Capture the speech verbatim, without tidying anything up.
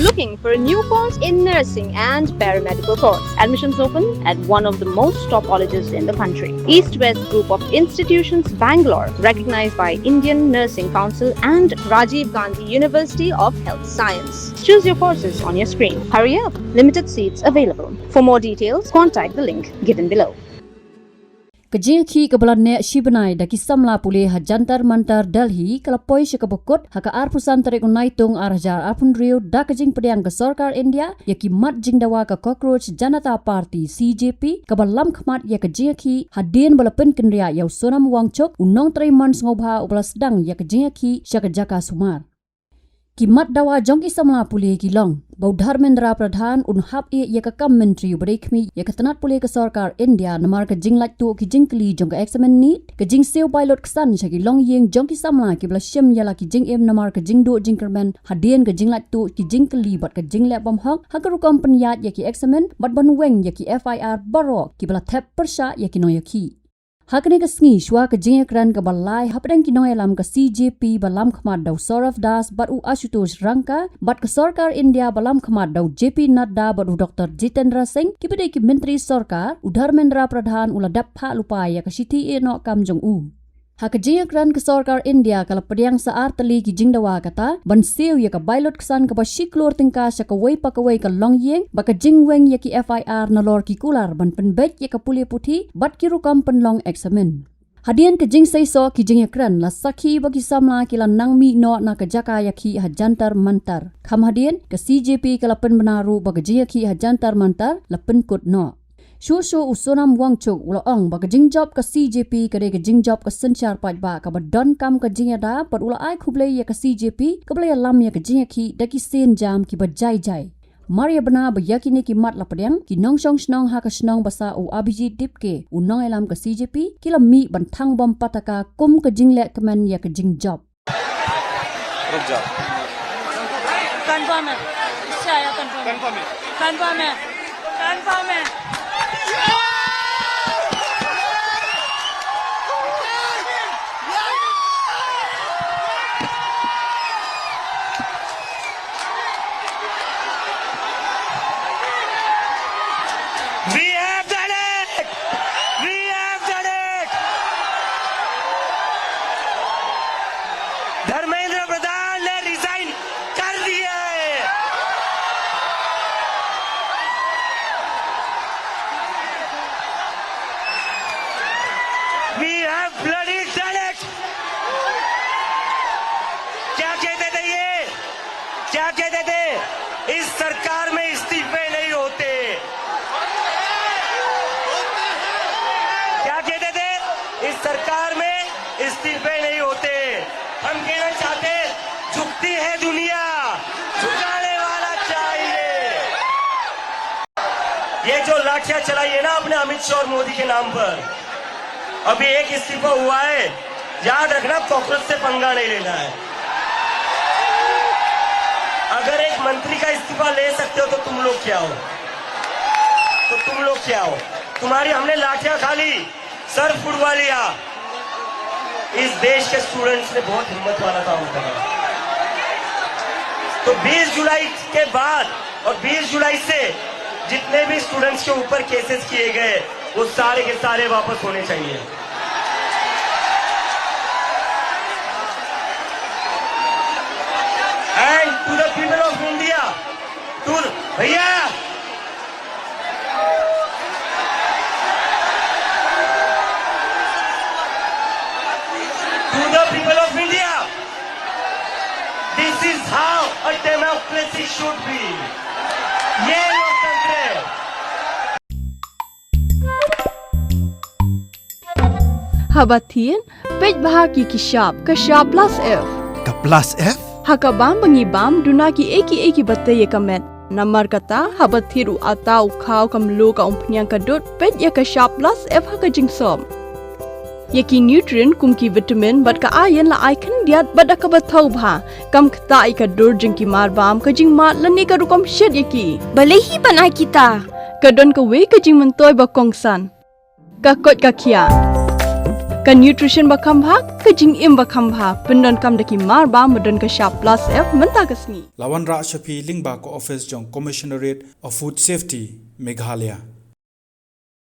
Looking for a new course in nursing and paramedical course? Admissions open at one of the most top colleges in the country. East West Group of Institutions, Bangalore, recognized by Indian Nursing Council and Rajiv Gandhi University of Health Science. Choose your courses on your screen. Hurry up, limited seats available. For more details, contact the link given below. Ka jingïakhih kaba la neh shi bnai da ki samla pule ha Jantar Mantar Delhi ka la poi sha kaba kut ha ka arphew san tarik u Naitung ar hajar arphew hynriew da ka jingpdiang ka sorkar India ïa ki mat jingdawa ka Cockroach Janata Party, C J P, kaba lam khmat ïa ka jingïakhih hadien ba la pynkynriah ïa u Sonam Wangchuk, u nongtrei mon sngewbha uba la sdang ïa ka jingïakhih sha ka jaka sumar. Ki mat dawa jong ki samla pule ki long ba u Dharmendra Pradhan un hap ïeh ïa ka kam myntri uba dei khmih ïa ka tnat pule ka sorkar India namar ka jinglait tuh ki jingkylli jong ka eksamin NEET, ka jingsiew bai lut ksan sha ki longïing jong ki samla kiba la shim ïa la ki jingim namar ka jingduh jingkyrmen hadien ka jinglait tuh ki jingkylli bad ka jingleh bymhok ha ka rukom pynïaid ïa ki eksamin bad ban weng ïa ki F I R baroh kiba la thep pyrshah ïa ki nongïakhih. Ha kane ka sngi shuwa ka jingïakren kaba lai hapdeng ki nongïalam ka C J P ba lam khmat da u Saurav Das bad u Ashutosh Rangka bad ka sorkar India ba lam khmat da u J P Nadda bad u Doctor Jitendra Singh kiba dei ki myntri sorkar, u Dharmendra Pradhan u la dep phah lypa ïa ka shithi ïehnoh kam jong u. Ha ka jingïakren ka sorkar India ka la pdiang sa ar tylli ki jingdawa kata ban siew ïa ka bai lut ksan kaba shi klur tyngka sha kawei pa kawei ka longïing bad ka jingweng ïa ki F I R nalor ki kular ban pynbeit ïa ka pule puthi bad ki rukom pynlong eksamin. Hadien ka jingseisoh ki jingïakren la sakhi ba ki samla ki la nang mih noh na ka jaka ïakhih ha Jantar Mantar. Kham hadien ka C J P ka la pynbna ruh ba ka jingïakhih ha Jantar Mantar la pynkut noh. Shuh shuh u Sonam Wangchuk u la ong ba ka jingjop ka C J P ka dei ka jingjop ka synshar paidbah kaba donkam ka jingïada bad u la ai khublei ïa ka C J P kaba la ïalam ïa ka jingïakhih da ki sienjam kiba jai jai. Mar ïa bna ba ïa kine ki mat la pdiang, ki nongshong shnong ha ka shnong ba sah u Abhijit Dipke, u nongïalam ka C J P, ki la mih ban thang bom pataka kum ka jingleh kmen ïa ka jingjop. रुक जाओ। कंफर्म है, इससे आया कंफर्म है। कंफर्म है। कंफर्म है। कंफर्म है। We have done it! We have done it! धर्मेंद्र प्रधान ने रिजाइन कर दिया है। We have bloody done it! क्या कहते थे ये? क्या कहते थे? इस सरकार में इस्तीफे नहीं होते। क्या कहते थे? इस सरकार में इस्तीफे नहीं होते। हम कहना चाहते हैं, झुकती है दुनिया, झुकाने वाला चाहिए। ये जो लाठियां चलाई है ना आपने अमित शाह और मोदी के नाम पर, अभी एक इस्तीफा हुआ है, याद रखना, कॉकरोच से पंगा नहीं लेना है। अगर एक मंत्री का इस्तीफा ले सकते हो तो तुम लोग क्या हो? तो तुम लोग क्या हो? तुम्हारी हमने लाठियां खा ली, सर फुड़वा लिया। इस देश के स्टूडेंट्स ने बहुत हिम्मत वाला काम करा। तो बीस जुलाई के बाद और बीस जुलाई से जितने भी स्टूडेंट्स के ऊपर केसेस किए गए, वो सारे के सारे वापस होने चाहिए। And to the people of India, to the, भैया, to the people of India, this is how a democracy should be. ये लोकतंत्र है। Haba thied, peit bha ki ki shap, ka shap plus F. Ka plus F? Ha ka bam ba ngi bam, duna ki ei ki ei ki ba tei ïa ka met. Namar kata, haba thied u atta, u khaw, ka mluh, ka umphniang, ka dud, peit ïa ka shap plus F ha ka jingsop. Ïa ki nutrient kum ki vitamin bad ka iron la ai khyndiat bad da kaba thaw bha. Kam ktah ïa ka dur jong ki marbam, ka jingmad lane ka rukom shet ïa ki. Balei hi ban ai kita? Ka don kawei ka jingmyntoi ba kongsan. Ka koit ka khiah. Ka nutrition ba kham bha, ka jingim ba kham bha, pyndonkam da ki mar ba, ba don ka shap plus F mynta ka sngi. La wanrah sha phi lyngba ka office jong Commissionerate of Food Safety, Meghalaya.